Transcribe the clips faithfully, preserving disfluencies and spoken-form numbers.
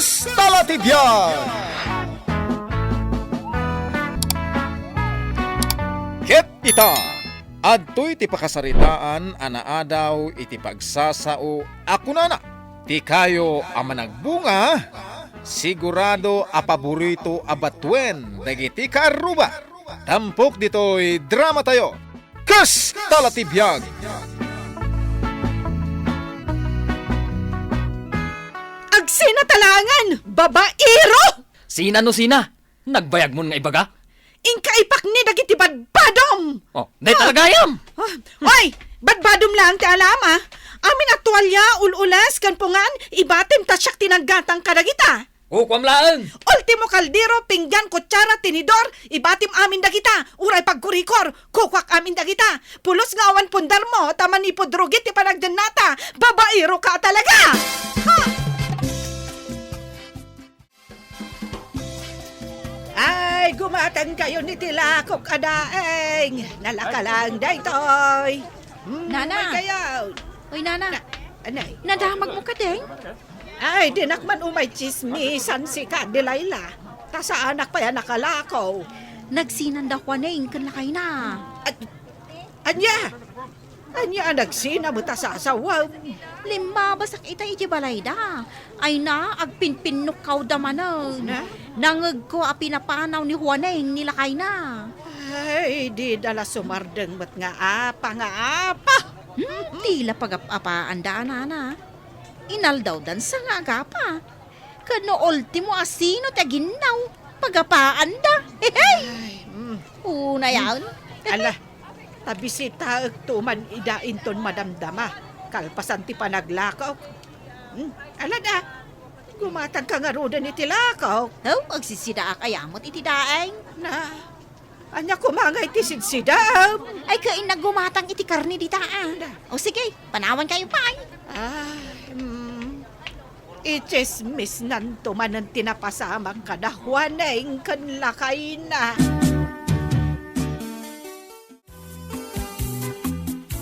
Talatibiag! Ket ita, adtoy ti pakasaritaan a naadaw iti pagsasao a kunana, "Ti kayo a managbunga, sigurado a paborito a batuen dagiti kaarruba." Tampok ditoy dramatayo, Kas Talatibiag! Agsina talaangan, babaero! Sina no sina? Nagbayagmon nga ibaga? Inka ipakni dagiti badbadom! Oh, dayta gayam! Ah, oy, badbadom laeng ti alam, ah. Amin a tualya, ul-ules, ken pungan, ibatim ta siak ti nanggatang kadagita. Kukuam laeng! Ultimo kaldero, pinggan, kutsara, tinidor, ibatim amin dagita. Uray pagkurikor, kukuak amin dagita. Pulos nga awan pundarmo, ta manipud rugi ti panagdennata. Babaero ka talaga! Ha! Ay, gumatang kayo ni Tilakok a daeng. Nalaka lang daytoy. Hmm, Nana. May kayaw. Uy, Nana. Na-, anay? Nadamag mo ka, Deng? Ay, dinak man umay tsismisan sika, Delilah. Ta saanak pay a nakalakaw. Nagsinan da Juaneng ken lakayna. At, anya? Anya a nagsina met a sasawem? Limmabasak ita iti balayda. Ay na, agpinpinnukawda manen. Na? Nangegko a pinapanaw ni Juaneng ni lakayna. Ay, dida la sumardeng met nga apa, nga apa. Hmm, ti la pagap-apaanda, a Nana. Inaldawdan sa nga agapa. Ken no ultimo a sino ti aginnaw, pagapaanda. Hehe! Ay, mm. Unayan. Ala, ta bisitaek to man ida inton madamdama, kalpasan ti panaglakaw. Hmm, ala da, gumatang ka ngaruden iti lakaw. Oh, agsisidaak aya met iti daeng. Na, ania koma nga iti sidsidaam? Ay, kain na gumatang iti karne dita, ah. Da. O sige, panawan kayo pay. Ah, mm. Itsismisnanto manen ti napasamak kada Juaneng ken lakayna.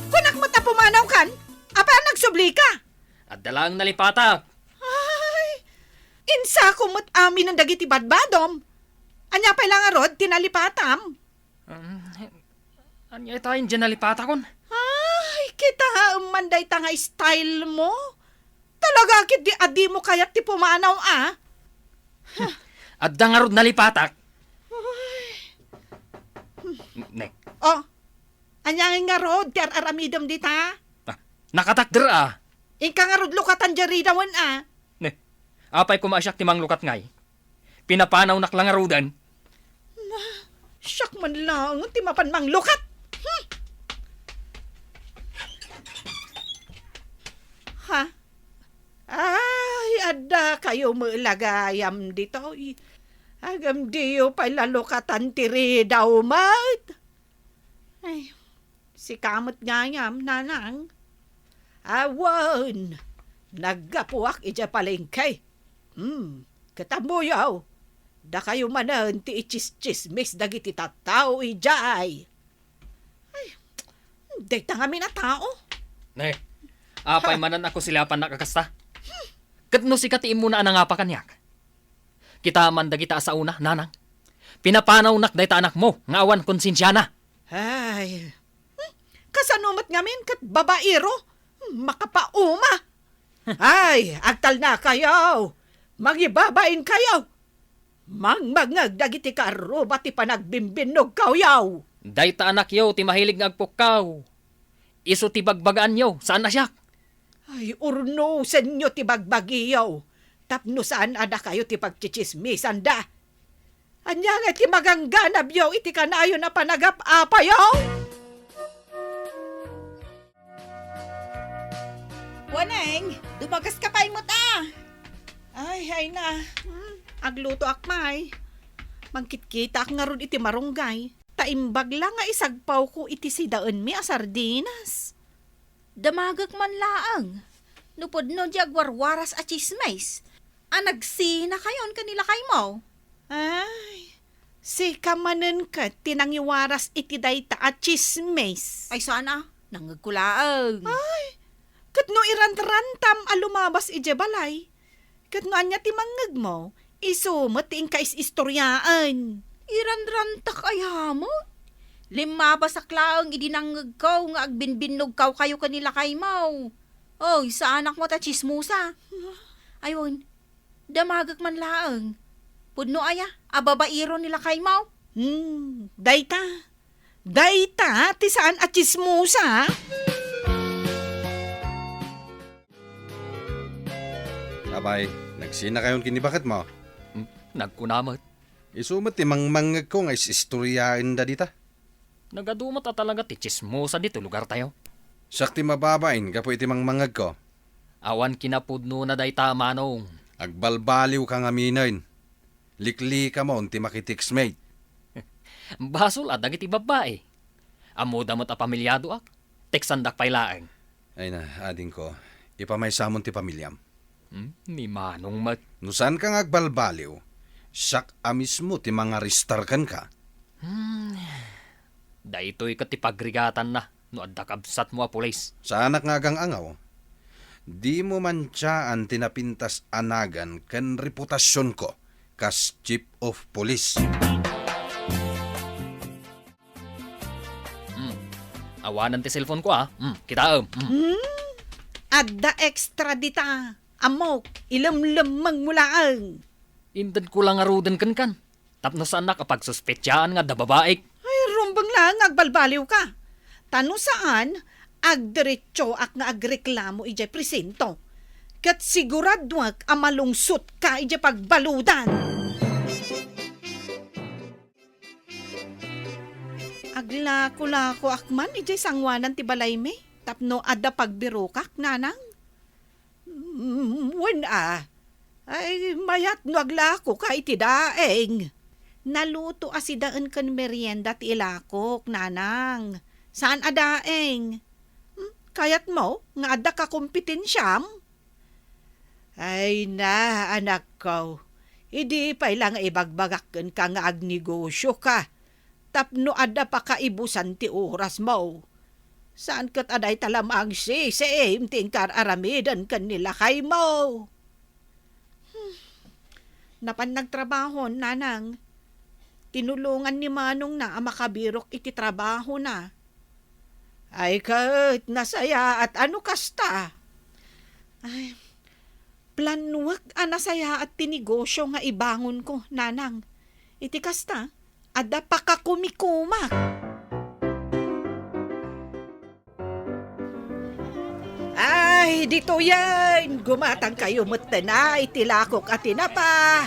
Kunak met a pumanawkan? Apay a nagsubli ka? Adda laeng nalipatak. Ay, insako met aminen dagiti badbadom. Ania pay la ngarud ti nalipatam? Um, ania ita idiay nalipatakon? Ay, kitaem man dayta nga style mo. Talaga ketdi a dimo kayat ti pumanaw, a? Adda ngarud nalipatak. Ay. Ne. Oh, ania ngarud ti ar-aramidem dita? Ah, nakatakder, a. Inka ngarud lukatan diay ridawen, a. Ne. Apay koma a siak ti manglukat ngay? Pinapanawnak la ngaruden. Na, siak man laeng ti mapan manglukat. Hmm. Ha? Ay, adda kayo met la gayam ditoy. Agem diyo pay la lukatan ti ridaw met. Ay, sika met gayam, Nanang. Awan, naggapuak idiay palengke. Hmm, ket ammoyo, dakayo manen ti itsistsismis dagiti tattao idiay. Ay, dayta ngamin a tao. Ne, apay manen a kusilapannak a kasta? Ket no sika ti immuna a nangapa kaniak? Kita man dagita a saona, Nanang. Pinapanawnak dayta anakmo nga awan konsensiana. Ay, hmm, kasano met ngamin ket babaero? Makapauma! Ay, agtalnakayo! Mangibabainkayo! Mangmangngeg dagiti kaarruba ti panagbimbinnog kawyaw! Dayta anakyo ti mahilig nga agpukkaw. Isu ti bagbagaanyo, saan a siak. Ay, urnosenyo ti bagbagiyo, tapno saan a dakayo ti pagtsitsismisanda. Ania nga ti magangganabyo iti kanayon a panagap-apayo? Waneng, dumagas ka pay met, a. Ay, ay na. Hmm, aglutoak pay. Mangkitkitaak ngarud iti marunggay. Ta imbag la nga isagpawko iti sidaenmi a sardinas. Damagek man laeng. No pudno diay agwarwaras a tsismis, a nagsinakayon ken ni lakaymo. Ay, sika manen ket ti nangiwaras iti dayta a tsismis. Ay, saan a, nangngegko laeng. Ay, ket no irantrantam a lumabas idiay balay, Ket no ania ti mangngegmo, isu met ti inka is-istoriaen. Iranrantak aya met? Limmabasak laeng idi nangngegko nga agbinbinnogkawkayo ken ni lakaymo. Oy, saanak met a tsismosa. Ay wen, damagek man laeng. Pudno aya a babaero ni lakaymo? Hmm, dayta. Dayta ti saan a tsismosa. Abay, nagsinakayon ken ni baketmo? Hmm, nagkuna met. Isu met ti mangmangngegko nga is-istoriaenda dita. Nagadu met a talaga ti tsismosa ditoy lugartayo. Siak ti mababain gapu iti mangmangngegko. Awan kinapudnona dayta, Manong. Agbalbaliwka ngaminen. Liklikam ti makitext mate. Basol a dagiti babbai. Ammoda met a pamiliadoak. Teksandak pay laeng. Ay na, adingko, ipamaysam ti pamiliam. Hmm? Ni Manong met. No saanka nga agbalbaliw, siak a mismo ti mangarestar kenka. Hmm. Daytoy ket ti pagrigatanna no adda kabsatmo a pulis. Saanak nga agang-angaw. Dimo mantiaan ti napintas a nagan ken reputasionko kas chief of police. Hmm. Awanen ti cellphone ko, ah. Hmm, kitaem. Hmm. Hmm? Adda extra dita. Ammok, ilemlemmengmo laeng. Intedko la ngaruden kenkan. Tapno saannak a pagsuspetsaan nga adda babaik. Ay, rumbeng laeng nga agbalbaliwka. Ta no saan, agdiretsoak nga agreklamo idiay presinto. Ket siguradoak a malungsotka idiay pagbaludan. Aglako-lakoak man idiay sangoanan ti balaymi tapno adda pagbirokak, nanang. Mm, wen a. Ay, mayat no aglakoka iti daeng. Naluto a sidaen ken merienda ti ilakok, nanang. Saan a daeng. Hmm, kayatmo nga adda kakompitensiam? Ay na, anakko. Idi pay la nga ibagbagak kenka nga agnegosioka, tapno adda pakaibusan ti orasmo. Saan ket a dayta la mangsisiim ti inkar-aramiden ken ni lakaymo. Hmm. Napan nagtrabaho, nanang. Tinulongan ni manongna a makabirok iti trabahona. Ay ket, nasayaat a no kasta. Ay, planuek a nasayaat ti negosio nga ibangonko, nanang. Iti kasta, adda pakakumikumak. Ay, ditoyen, gumatangkayo metten a iti lakok a tinapa.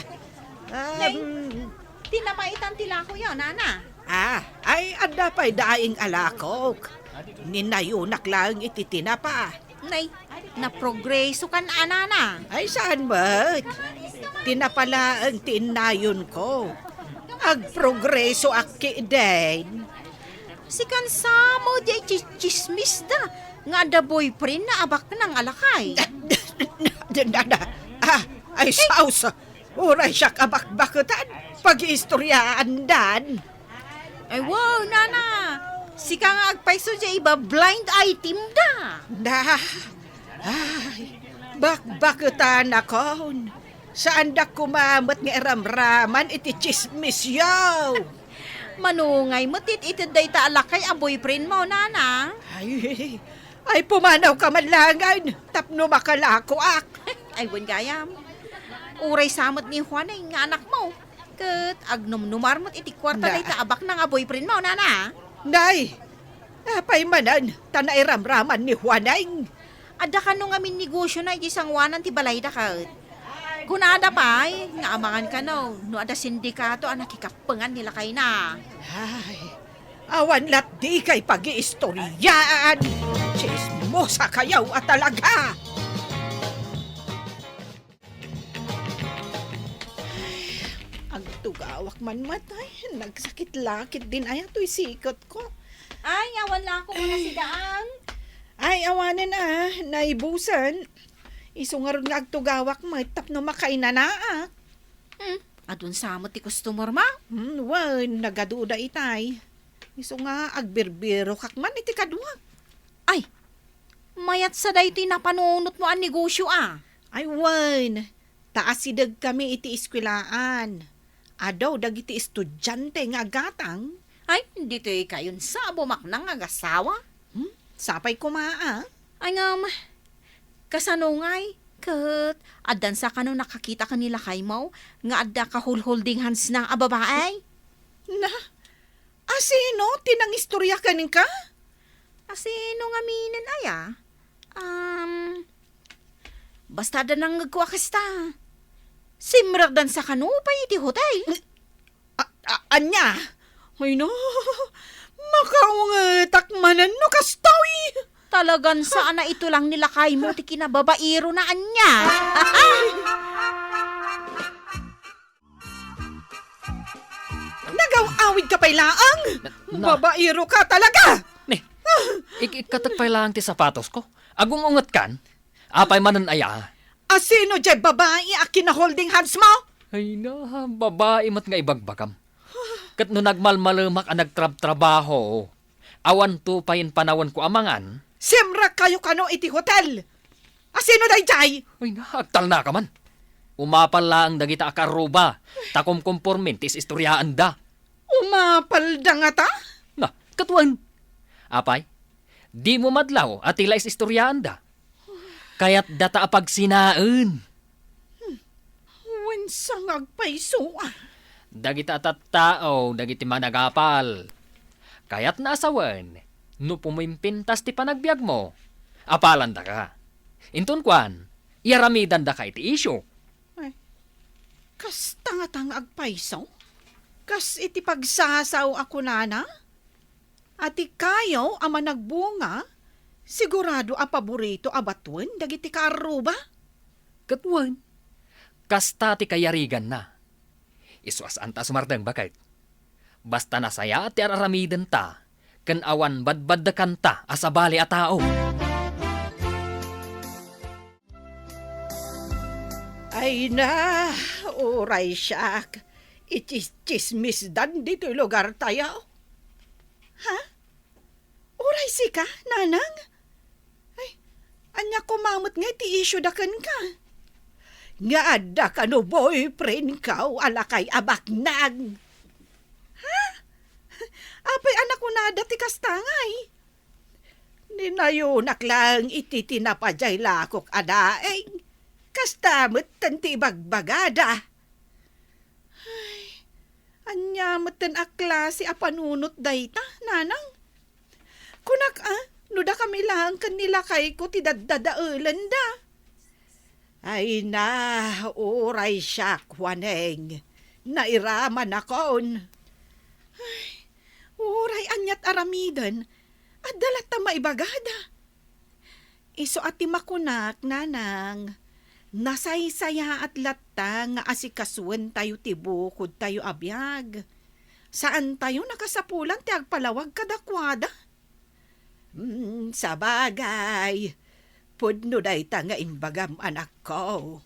Nay, um, tinapa itan ti lakoyo, nana. Ah, ay, adda pay daing a lakok. Ninayonak laeng iti tinapa. Nay, naprogresokan a, nana. Ay, saan met? Tinapa laeng ti innayonko. Agprogresoak ketdin. Sikan sa met diay tsi-, tsismis da nga adda boyfriend na a baknang a lakay. Da, da, da, da. Ah, ay, saos. Uray siak a bakbaketan, pagiistoryaandan. Ay, wow, nana. Sika nga agpayso diay iba blind item da. Da. Ay, bakbaketanakon. Saandak koma met nga iramraman iti tsismisyo. Manungay met it-ited dayta a lakay a boyfriend mo, nana. Ay, ay, pumanawka man laengen tapno makalakoak. Ay, wen gayam. Uray sa met ni Juaneng nga anak mo. Ket agnomnomar met iti kuarta dayta a baknang a boyfriend mo, nana. Nay, apay manen ta nairamraman ni Juaneng? Adda kano ngamin negosiona iti sangoanan ti balayda ket kunada pay nga amangan kano no adda sindikato a nakikappengan ni lakayna. Ay, awan lat dikay pagiistoryaan. Tsismosa kayo a talaga! Agtugawak man met, ay, nagsakit la ketdin aya toy siketko. Ay, awan la ako nga nasidaang. Ay, awanen a, naibusen. Isu ngarud nga agtugawak met tapno makainanaak. Hmm, adun sa met ti customer mo? Hmm, wen, nagaduda itay. Isu nga agbirbirokak man iti kaduak. Ay, mayat sa daytoy napanunot mo a negosyo a. Ay, wen. Ta asidegkami iti eskuelaan. Adu dagiti estudiante nga aggatang. Ay, ditoy kayon sa a bumaknang nga agasawa? Hmm? Sapay koma, a? Ay, ngem, kasano ngay? Ket addan sa kano nakakita ken ni lakaymo nga adda ka-holding hands-na a babae? Na, asino ti nangistorya kenka? Asino ngaminen aya? Um, basta adda nangngegko a kasta. Simrekdan sa kano pay iti hotel. A-, a-, ania? Ay na, makaungetak manen no kastoy. Talagan saan a itulang ni lakaymo ti kinababairona, ania? Nagaw-awid ka pay laang? Na, na. Babairo ka talaga! Ne, ik-ikkatek pay laang ti sapatos ko. Agung-unget kan? Apay manen aya? Asino jay babai a kina-holding hands mo? Ay na, babai met nga ibagbagam. Ket no nagmalmalemak a nagtrabtrabaho, awan to payen panawenko a mangan. Simrek kayo kano iti hotel. Asino dayjay? Ay na, agtalna ka man. Umapal laeng dagita a kaarruba, ta kumkumpormin ti is-istoryaanda. Umapalda ngata? Na, ket wen. Apay, dimo madlaw a ti la is-istoryaanda? Kayatdata a pagsinaen. Wen sa nga agpayso, a. Dagita a tattao dagiti managapal. Kayatna a sawen no pumimpintas ti panagbiagmo, apalandaka. Inton kuan, iaramidandaka iti isyu. Ay, kasta ngata nga agpayso? Kas iti pagsasao a kunana? A ti kayo a managbunga, sigurado a paborito a batuen dagiti kaarruba? Ket wen, kasta ti kayariganna. Isu a saanta a sumardeng, baket. Basta nasayaat ti ar-aramidenta, ken awan badbaddekanta a sabali a tao. Ay na, uray siak, itsismisdan ditoy lugartayo. Ha? Uray sika, nanang? Ay, ania koma met nga iti isyu da kenka? Nga adda kano boyfriend ko a lakay a baknang? Ha? Apay a nakunada ti kasta ngay? Ninayonak laeng iti tinapay jay lakok a daeng. Kasta metten ti ibagbagada. Ay, ania metten a klase a panunot dayta, nanang? Kunak, a, no dakami laeng ken ni lakayko ti daddadaelenda. Ay na, uray siak, Juaneng. Nairamanakon. Ay, uray aniat aramiden, adda latta maibagada. Isu a ti makunak, nanang, nasaysayaat latta nga asikasuentayo ti bukodtayo a biag. Saantayo nakasapulan ti agpalawag kadakuada. Hmm, sabagay, pudno dayta nga imbagam, anakko.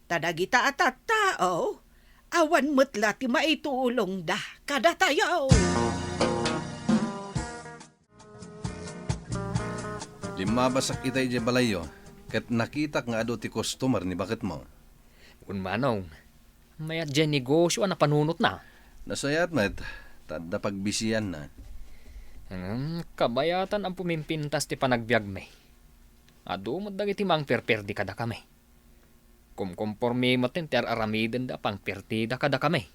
Ta dagita a tattao, awan met la ti maitulongda kadatayo. Limmabasak ita idiay balayyo, ket nakitak nga adu ti customer ni baketmo. Wen, manong, mayat diay negosyo a napanunotna. Nasayaat met, ta adda pagbisianna. Hmm, kabayatan a pumimpintas ti panagbiagmi. Adu met dagiti mangperperdi kadakami. Kumkumpormi met ti ar-aramidenda a pangpertida kadakami.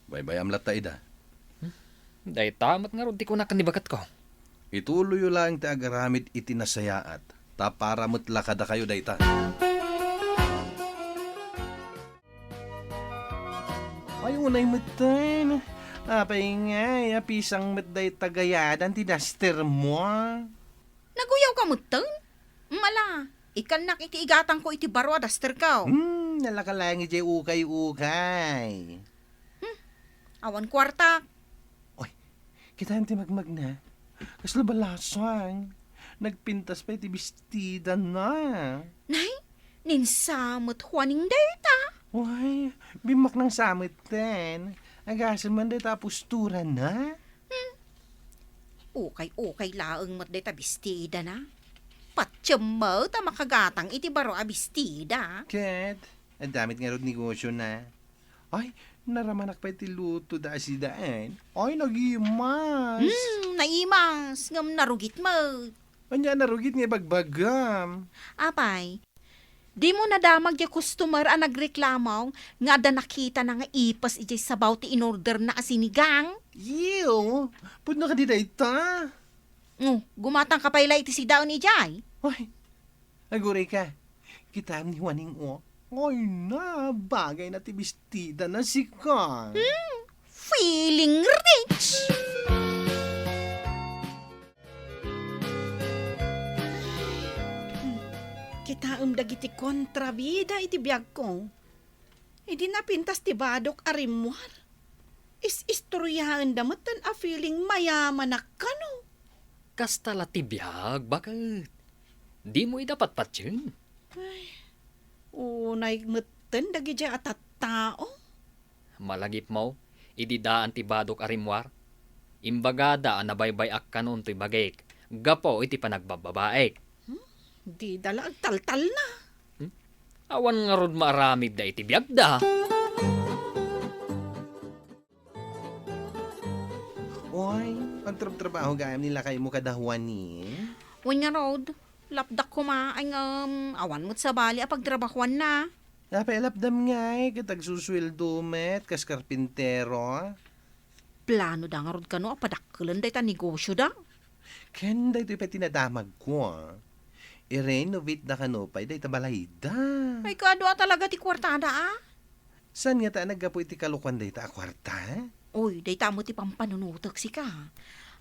Baybayam latta ida. Hmm? Dayta met ngarud ti kunak ken ni baketko. Ituloyyo laeng ti agaramid iti nasayaat, ta para met la kadakayo dayta. Ay, unay metten. Apay ngay, apisang met dayta gayadan ti daster mo. Naguyaw ka metten? Mala, ikannak iti igatangko iti baro a dasterko. Hmm, nalaka laeng idiay ukay-ukay. Hmm, awan kuartak. Oy, kitaem ti magmagna. Kasla balasang. Nagpintas pay ti bestidana. Nay, ninsamet Juaning dayta. Way, bimmaknang sametten. Agasem man dayta a posturana. Hmm. Ukay-ukay laeng met dayta bestidana. Patiem met a makagatang iti baro a bestida. Ket, Adda met ngarud negosiona. Ay, naramanak pay ti luto da a sidaen. Ay, nagimas. Hmm, naimas. Ngem narugit met. Ania narugit nga ibagbagam? Apay, dimo nadamag diay customer a nagreklamo nga adda nakitana nga ipes idiay sabaw ti inorderna a sinigang? Ew, pudno kadi dayta? Oh, gumatangka pay la iti sidaen idiay. Ay, agurayka. Kitaem ni Juaning, o. Ay na, bagayna ti bestidana, sika. Hmm, feeling rich! Kitaem dagiti kontrabida iti biagko. Idi napintas ti badok a rimmuar, is-istoryaenda metten a feeling mayamanak kano. Kasta la ti biag, baket. Dimo ida patpatien. Ay, unay metten dagidiay a tattao. Malagipmo, idi daan ti badok a rimmuar, imbagada a nabaybay-ak kanon toy bagik gapu iti panagbabbabaek. Hmm? Dida la agtaltalna. Hmm? Awan ngarud maaramidda iti biagda. Oy, agtrabtrabaho gayam ni lakaymo kada Juaning? Wen ngarud, lapdak koma, ay ngem, awan met sabali a pagtrabahoanna. Apay a lapdam ngay, ket agsusueldo met, kas karpintero? Planoda ngarud kano a padakkelen dayta negosioda? Ken daytoy pay ti nadamagko, a. I-renovate da kano pay dayta balayda. Ay, kaadu a talaga ti kuartada, a? Saan ngata a naggapu iti kalokuan dayta a kuarta? Oy, dayta met ti pampanunotek, sika.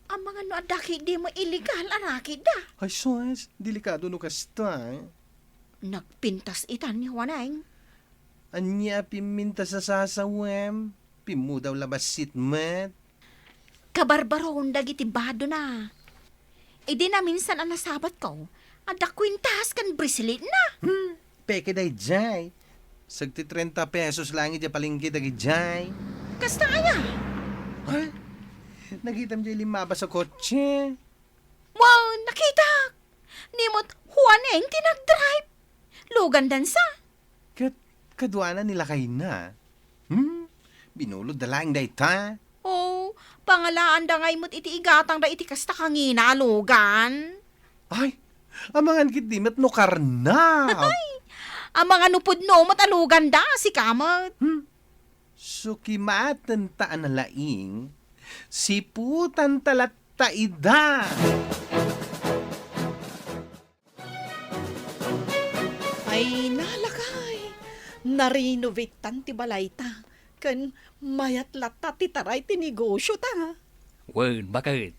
Amangan no adda ketdi met illegal a racket da. Ay, sus, delikado no kasta. Nagpintas itan ni Juaning. Ania a pimmintas a sasawem? Pimmudaw la bassit met. Kabarbaron dagiti badona. Idi naminsan a nasabatko, adda kwintas ken braceletna. Hmm, peke daydiay. Sagdi trenta pesos laeng idiay palengke dagidiay. Kasta aya? Ha? Nakitam diay limmabas a kotse? Wen, nakitak. Ni met Juaning ti nagdrive. Logan dansa. Ket kaduana ni lakayna. Hmm? Binulodda laeng dayta. Oh, pangalaanda ngay met iti igatangda iti kasta kangina a Logan. Ay, amangan ketdi met no karnap. Ay, amangan no pudno met a Loganda, sika met. Hmm? Sukimatenta a nalaing, siputanta latta ida. Ay, nalakay! Narenovatetan ti balayta, ken mayat latta ti taray ti negosiota. Wen, baket.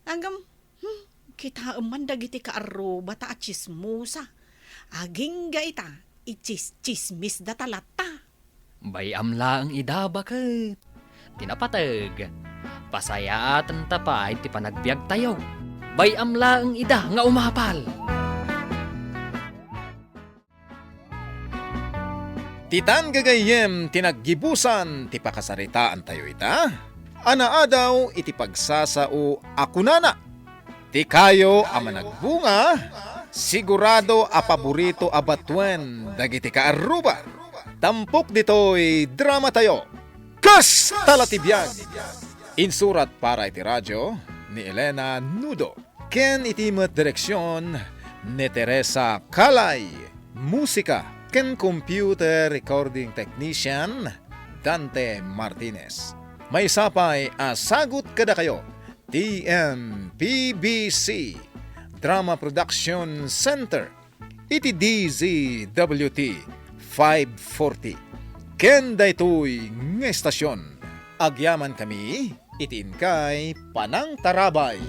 Ngem, hmm, kitaem man dagiti kaarrubata a tsismosa. Agingga ita, itsis-tsismisdata latta. Bay-am laeng ida, baket. Ti napateg, pasayaatenta pay ti panagbiagtayo. Bay-am laeng ida nga umapal. Ditan gagayyem ti naggibusan ti pakasaritaantayo ita a naadaw iti pagsasao a kunana, ti kayo a managbunga, sigurado a paborito a batuen dagiti kaarruba. Tampok ditoy dramatayo, Kasta la ti Biag! Insurat para iti radio ni Elena Nudo, ken iti met direksion ni Teresa Calay. Musika ken computer recording technician, Dante Martinez. Maysa pay a sagut kadakayo ti M P B C Drama Production Center iti D Z W T five forty. Ken daytoy nga estasion, agyamankami iti inkay panangtarabay.